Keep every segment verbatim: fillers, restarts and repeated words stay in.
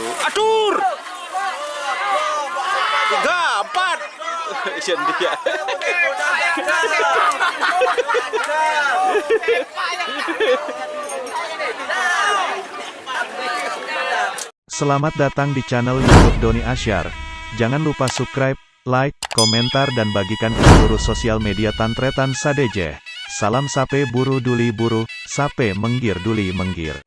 Atur! Tiga, empat. Sian dia. Selamat datang di channel YouTube Doni Asyar. Jangan lupa subscribe, like, komentar, dan bagikan ke seluruh sosial media tan-tarètan sadhâjâ. Salam sapè buru duli buru, sapè mèngghir duli mèngghir.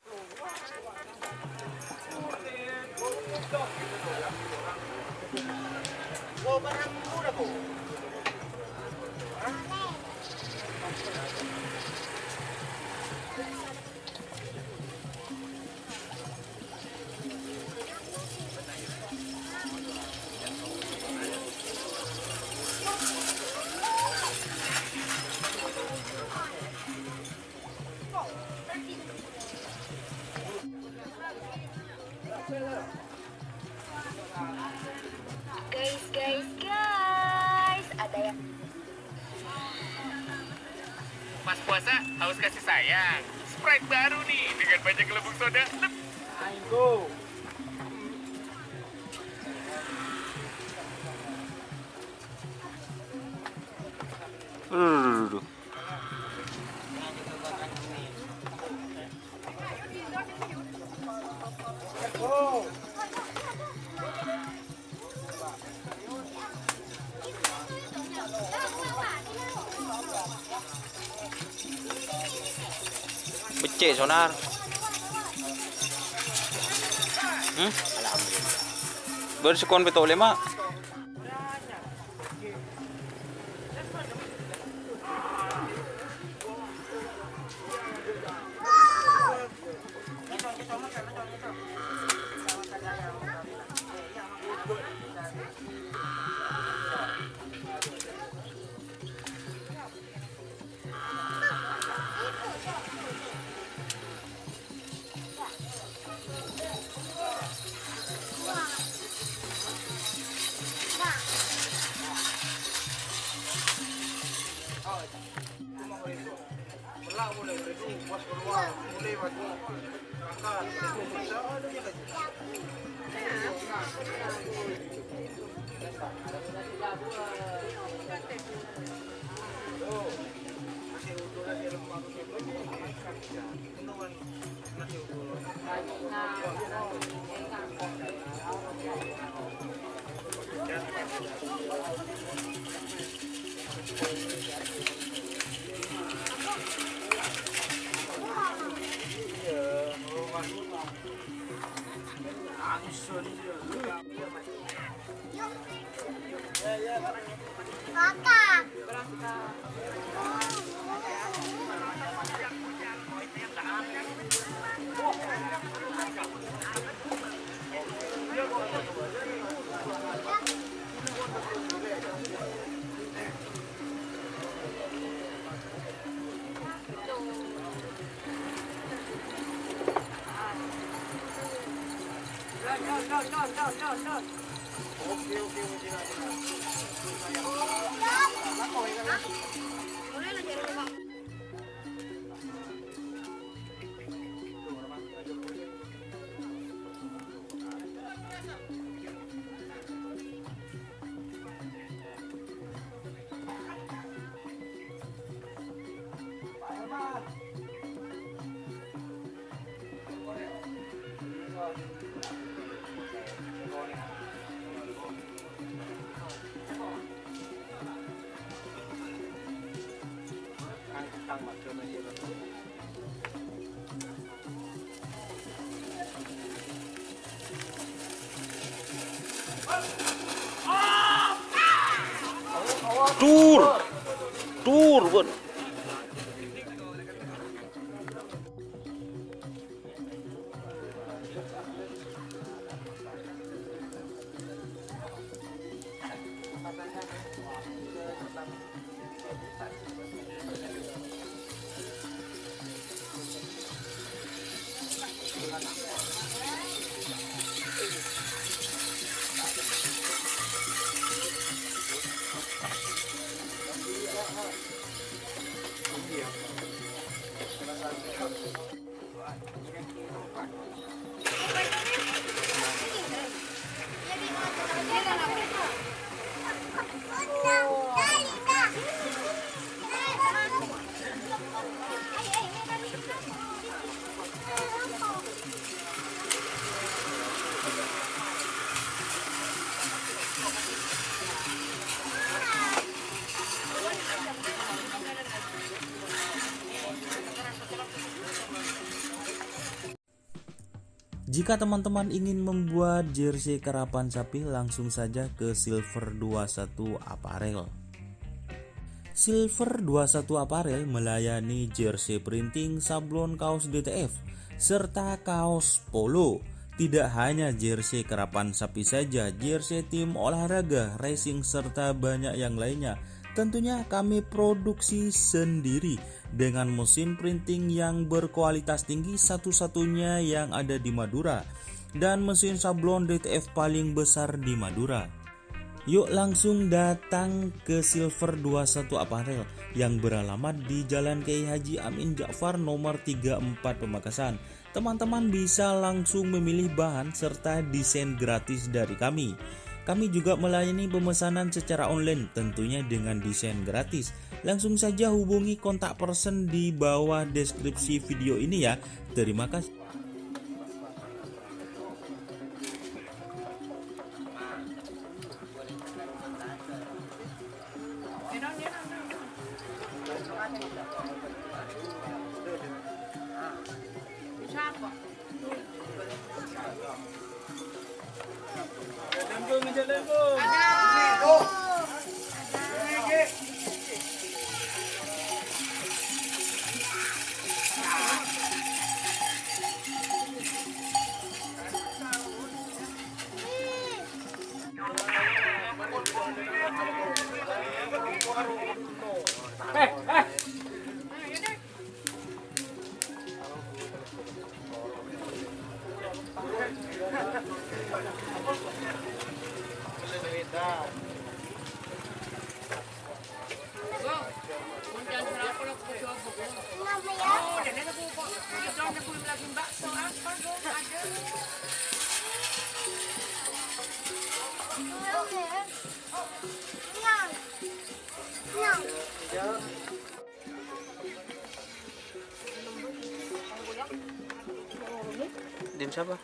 Guys, guys, guys, ada yang Pas puasa, haus kasih sayang. Sprite baru nih, dengan banyak gelembung soda. Ayo. Aduh. Beccè', Sonar. Hmm? Alhamdulillah. Baru sekon pètto lèma'. Dur. Dur, pon. Jika teman-teman ingin membuat jersey karapan sapi, langsung saja ke Silver dua satu Apparel. Silver dua satu Apparel melayani jersey printing, sablon kaos D T F, serta kaos polo. Tidak hanya jersey karapan sapi saja, jersey tim olahraga, racing, serta banyak yang lainnya. Tentunya kami produksi sendiri dengan mesin printing yang berkualitas tinggi, satu-satunya yang ada di Madura, dan mesin sablon D T F paling besar di Madura. Yuk langsung datang ke Silver dua satu Apparel yang beralamat di Jalan Kiai Haji Amin Ja'far nomor tiga empat Pamekasan. Teman-teman bisa langsung memilih bahan serta desain gratis dari kami. Kami juga melayani pemesanan secara online, tentunya dengan desain gratis. Langsung saja hubungi kontak person di bawah deskripsi video ini ya. Terima kasih. Din sapa?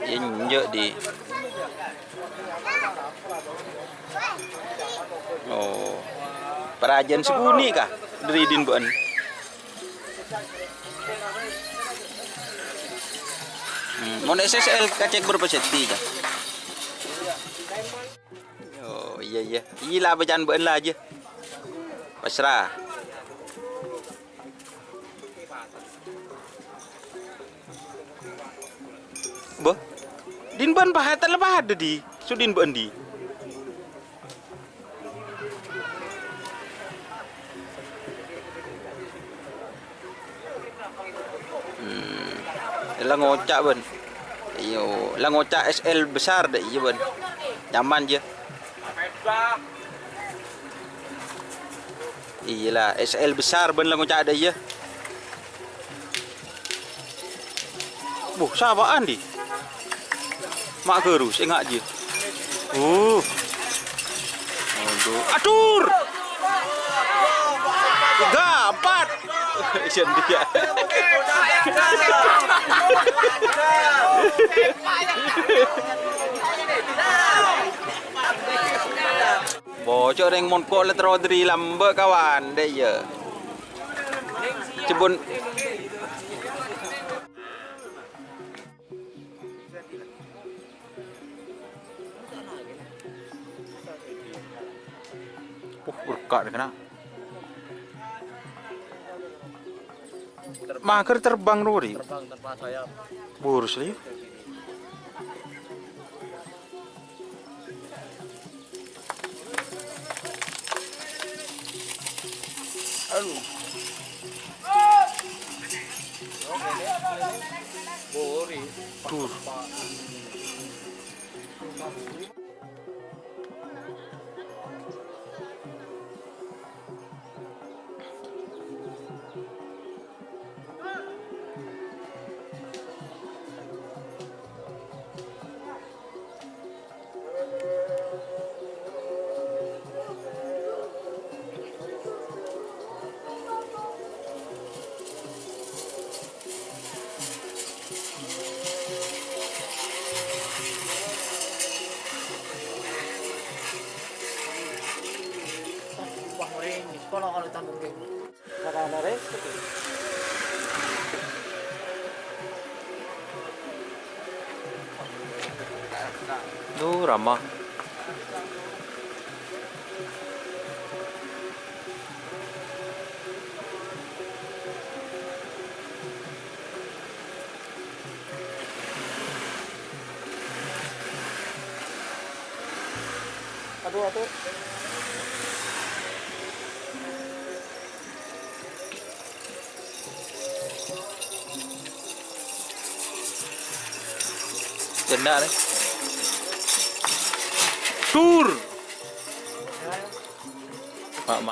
Enjâ', Di. Oh. Parajân sakonè' ka, dâri din bâ'ân. Hmm, mon S S L kacèk bârâmpa senti, Ka? Oh, iyâ, iyâ. Iyâ la, bâcaan bâ'ân la, jâ. Pasra. Bâh, din bâ'ân paha-, tella padâ, Di. Sudin bâ'ân, Di. Hmm. La ngoca', bâ'ân. Iyâ, la ngoca' S L besar dâ' iyâ, bâ'ân. Nyaman, jâ. Iyâ la, S L besar bâ'ân la ngoca' dâ' iyâ. Buh, sapa'an, Di? Ma' ghâru, sènga' jiyâ. Uh. Aduh. Adur! Tiga, empat. Sèndiyâ. Bocor rèng mon ko' la terro dâri lambâ' kawan, dâ' iyâ. Cebun. Uh, berkat kena. Mager terbang, Ruri. Terbang tanpa sayap. Burus, li. Dur. Duh, Rama. Adu, adu. Cenna' rè. Dur.